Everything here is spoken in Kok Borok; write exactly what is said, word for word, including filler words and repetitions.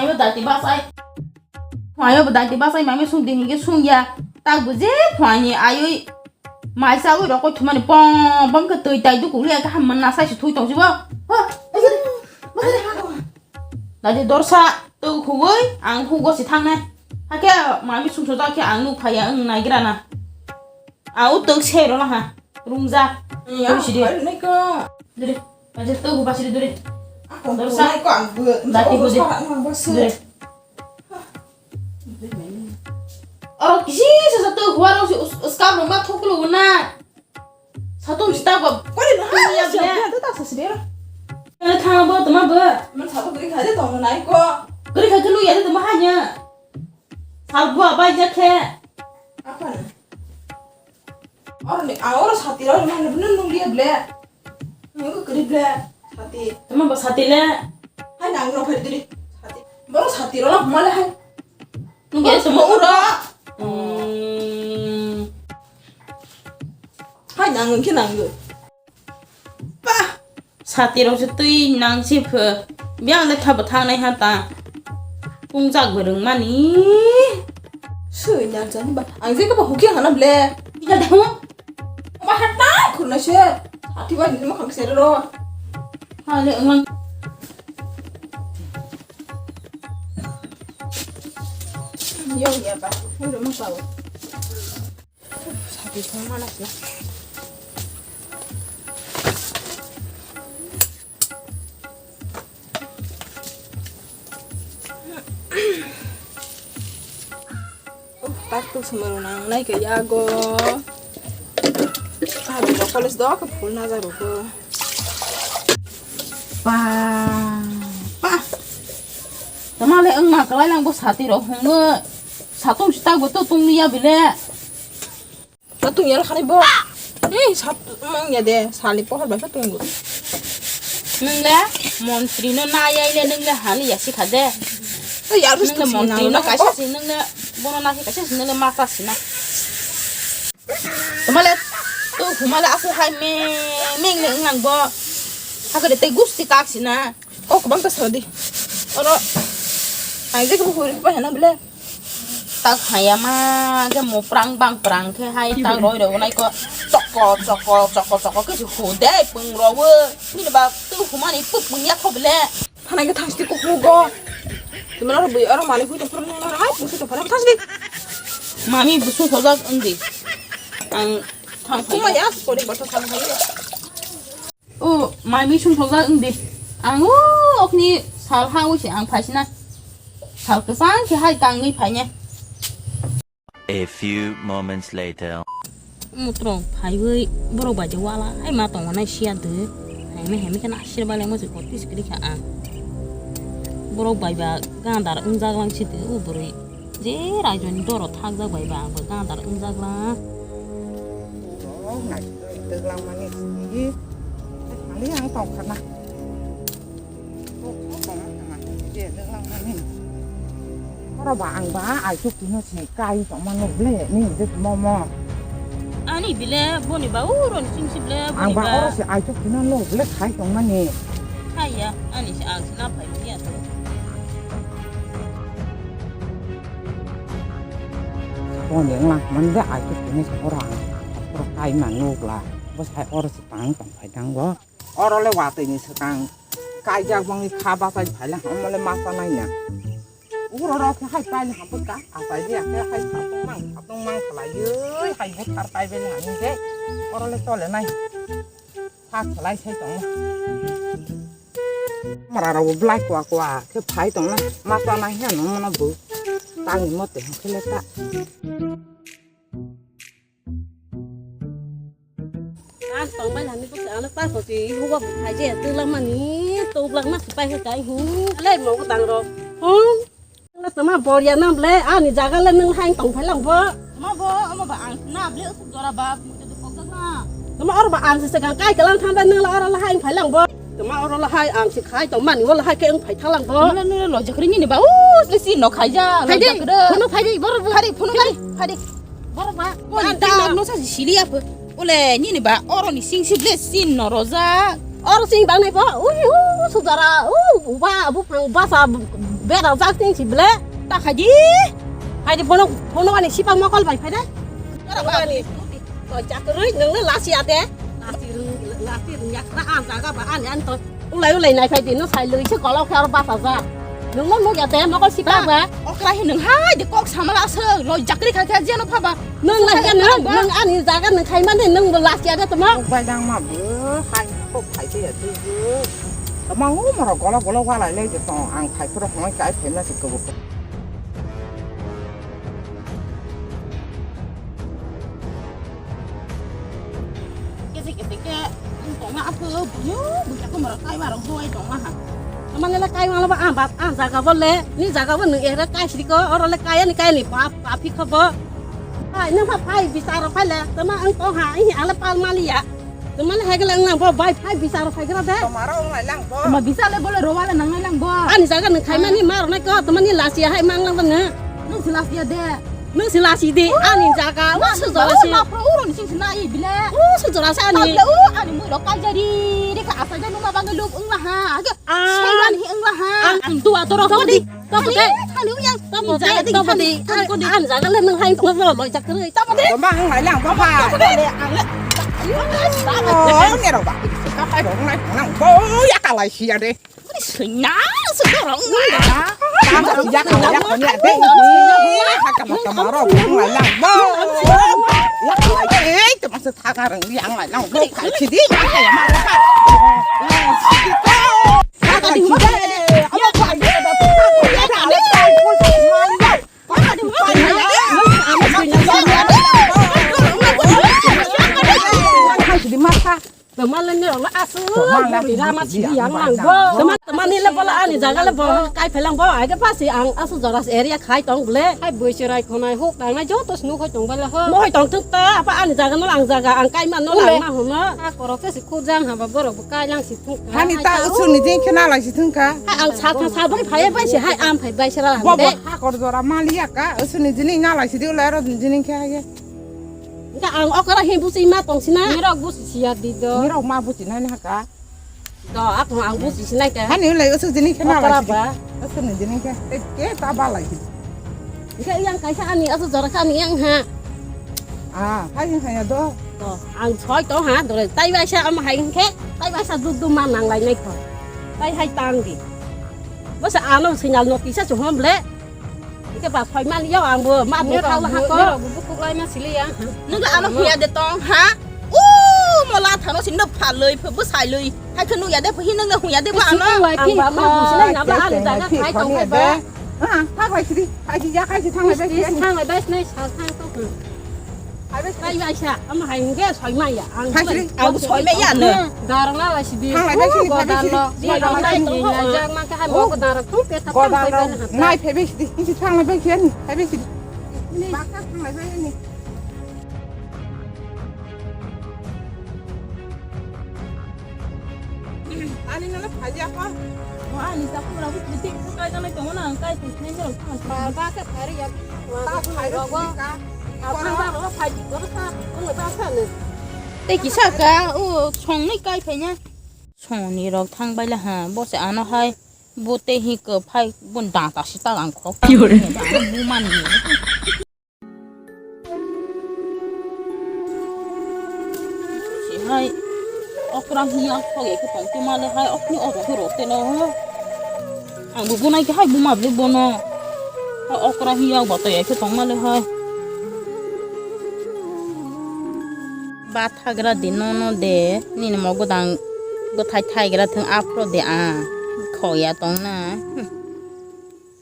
Ayo dati basai. Ayo dati basai mami sung ding ke sung ya. Tak buje phani ayo. Mai sa ui rokoi thumani pom pom ke tui tai dukuk liya ke ham mana sai si thui tong si bo. Ha. Dati dorsa tu khugoi ang khugo si thangnai. Hake mami sung so jak khe ang nuk phaya ang naigra na. Au tok se ro ha. Rumja. Ya, duri sidi. Hari nai ko. Duri. Baje to bu basiri duri. Ako dorsa. Nai ko ang bu. Dati bu de. Duri. Oro kisi se sa to huaro si us-, uskam roma thuklu na. Satung sita ba. Kori na ha ya, ya, ya. Thang bo toma bo. Man satung kri kha de to nai ko. Kri kha kelu ya de toma ha nya. Sal bua bai ja khe. Apa na? Oro ni, a, oro sati ro ni mana bini nung dia ble. Nung ko kri ble. Sati. Tama ba sati le. Hai nang ro phai diri. Sati. Boro sati ro la male hai. Nung ya semua ura. Hmm. Hai nang ke nang. Pah! Sati rok se twi nang si pho. Biyang le thabo thangnai ha ta. Pungjak bo rwngmani. Swi nang jani ba. Ang je kabo hukya hana ble. Ika da mo. Ma ha ta khurna se. Sati ba ni ma khang se ro. Ha le wnglang. Yo ya ba. Mo mo sa. Sati song mana sih? Uh, tak tu semeru nang nai ke yago. Ah, di college do ke full na jaru ko. Pa, pa. Tamale ang ma kalai lang bo sati ro hongmo. Satung sita bo to tung liya bile. Satung yar khani bo. Eh, satung ya de, sali pohor ba satung go. Nung le montri no na yai le nung le hali ya sikha de. Eh, yar nung le montri no kaisa si nung le bono na kaisa si nung le masa si na. Tamale, tu humale asu hai me, meng le ngang bo. Hakade te gusti tak sina. Oh, kubang ta sodi. Oro. Hai je kubu huri pa hena bile. Tak haya ma, ke mo prang bang prang ke hai tak roi roi nai ko. Choko, choko, choko, choko ke su hu de pung ro wo. Ni ba tu humani pu pung ya ko bile. Thana ke thasti ko hu go. Tumara bui oro mani hu to pura na hai pu to pura thasti. Mami busu hojak undi. Ang thang kuma ya ko de bata thang hai. O, mai mui sumsokjak wng di. Ang o okni sal ha wi se ang phaisina. Sal kwchang khe hai tangwi phaine. A few moments later. Mutrok phaiwi borok bai de wala hai ma tongo nai siya de. Heme heme khe nasir bai lengma se koti sikri kha ang. Borok bai ba gandar wngjak lang si de o bwrwi. Je raijoni doro thakjak bai ba ang bo gandar wngjak lang. Borok naisik twk langmani sini. Thangli ang tongkha na. Tongkha tongkha na je twk langmani. Oro ba ang ba aichuk tino si kai tongma no ble ni je momo. Ani bile boni ba uro ni sing si ble boni ba. Ang ba oro si aichuk tino no ble khai tongmani. Hai ya ani si ang si na phai ya to. Boni wnglang hwnmani de aichuk tini se oro ang oro kaima nukla. Bwsai oro se tang tong phai tang bo. Oro le watwi ni swkang kaijak bangni kha bachai phai le hamo le ma chanai na. Uro ro khe hai kai le hapuk ka achai de khe hai sapung mang sapung mang khlaiwi hai buthar kai bele hani de. Oro le chole nai. Sak khlai sai tongo. Mara rok bo belai kua kua khe phai tongna ma chanai heno mono bo tangni mote hwnkhe le ta. Ang tongbai nani bo ang ta ko ti huwa phai je tu lamani to blak ma pai ka hu. Lai mo ko tang ro. Hum. Tama bor ya nam le ani jaga le nung haing tong phai lang bo. Tama bo ama ba ang na ble usuk jora ba mute de kok na. Tama or ba ang se gang kai kalang tham ba nung la or la haing phai lang bo. Tama or la hai ang se khai tong mani wala hai ke ang phai tha lang bo. Tama nung lo jakri ni ba u le si no khai ja. Phai de. Phunu phai de bor bo. Phai de phunu phai de. Phai de. Bor ba. Bo ni ta no sa si li apa. Ule nini ba oro ni sing si ble sin no roja. Oro sing bang nai bo. Ui u sujara u uba abu phang uba sa Bera jak ting si ble. Ta khai di. Khai di phono, phono ani sipang mokol bai khai de. Ani. Koi chakrui nung le lasi ate. Lasi rung, lasi rung yak na an jaga ba ani an to. Ulai ulai nai khai di no sai lui se kolok khai aro basa ja. Nung no nuk ate mokol sipang ba. Okra hi nung hai de kok samala se loi jakri khai khai jeno phaba. Nwng lai khe nwng, nwng ani jaga nwng khai mani nwng bo last year de tamo. Bai dang ma bo hai kok khai de ya tu. Tamo u moro golo golo walai lai de tong ang khai phuru hoi kai phe ma se ko. Kete kete ke tong ma aphu buyu buya ko moro kai ma rong hoi tong ma ha. Tamo le kai ma lo ba ang ba ang jaga bo le ni jaga bo nwng era kai sri ko oro le kai ani kai ani pa pa phi kho bo. Hai, nwng pha phai, bisaro phai le, tama ang tong ha, ang hi ale pal mali ya. Tama le hai gele ang nang bo, bai phai bisaro phai gra de. Tomaro ang lai lang bo. Tama bisa le bole rowa le nang lai lang bo. Ani jaga nwng khai mani mar nai ko, tama ni lasi ya hai mang lang tang. Nwng si lasi ya de. Nwng si lasi de, ani jaga, wa su jora si. Wa pro uro ni sing sina i bile. U su jora sa ani. Tabla u ani mui ro kai jari, de ka asa ja numa bang lup ung la ha. Age, ah. Sai wan hi ung la ha. Ang, ang tua toro ko di. Tamo de. Thani, thani, uyang. Tamo de, tamo de. Thani, thani, thani. An jaga le nwng hai phone lo loi jak kwrwi. Tamo de. Tamo ang lai lang, baba. Tamo de. Ang le. Oh, nero ba. Ka pai rong nai, nang. Oh, ya ka lai sia de. Ni sui na, sui rong nai. Ya ka ya ka ni ade. Ha ka ma ka ma rong nai lang. Ba. Ya ka lai. Eh, tamo sa tha ka rong yang lai lang. Bo ka chi di. Ya ka ya ma ka. Teman ni le bola ani jaga le bo kai phelang bo ai ke pasi ang asu joras area khai tong bole. Hai boi cherai khonai hok tangnai joto snu khoi tong bale ho. Mo hoi tong tuk ta apa ani jaga no ang jaga ang kai man no lang ma hono. A korok ke si khujang haba borok bo kai lang si thung. Hani ta usu ni jing khena lai si thung kha. Hai ang sa tha sa bai phai bai se hai am phai bai sera. Bobo hakor jora maliya ka, usuni jini nalai sidi ulai ro jini khe hage. Engka ang okra hin busi ma tong sina. Nirok busi siya di do. Nirok ma busi nai na ka. Do, ako ang busi sinai ka. Hani ulai usu jini khe nalai sidi. Okra ba. Usuni jini khe. Te ke ta ba lai sidi. Engka yang kaisa ani asu jora kha ani yang ha. Ah, hai hai do. Do, ang soi to ha, do tai bai sa am hai khe. Tai bai sa du du ma nang lai nai kho. Tai hai tang di. Bo sa ano signal no tisa chu hom le. Ike ba soi mani yo ang bo ma bo thau ha ko. Nirok bo bukhuk lai ma sili ya. Nung ano huya de tong ha. U mola thano sin no phaloi pho bo sai loi. Hai khe nung ya de pho hin nung na huya de bo ano. Ang ba ma bo sila na ba ang jaga khai tong khai ba. Ah, ha khai sidi. Khai sidi ya khai sidi thang lai bai. Thang lai bai nai sa thang to. Hai bai sidi. Bai bai sa. Ama hai nge soi ma ya. Ang khai sidi. Ang soi ma ya no. Darang la sidi. Thang lai bai sidi khai bai sidi. Ni rong lai ni ya jak ma ka hai mo ko darang tu pe ta thang bai bai na. Nai phai bai sidi. Isi thang lai bai sidi. Phai bai sidi. Ba ka thang lai bai ni. Ani nala phajia ko. Ani ta pura bu kritik kai jana tong na kai tu ne ne. Ba ba ka phari ya. Ta phai ro ka. Apa ba ro phaji ko ta. Ko ta sa ne. Te kisa ka o song nai kai phai nya. Song ni rok thang bai la ha. Bo se ano hai. Bo te hi ko phai bon da ta si ta ang khok. Ki hore? Bu man ni. Si hai okra hiya khoge khe tong tuma le hai okni oro khe rote no. Ang bo bunai khe hai buma bli bono. Hai okra hiya ba to ya khe tong ma le hai. Ba thagra di no no de nini mo godang gothai thaigra thung aphro de a khoya tong na.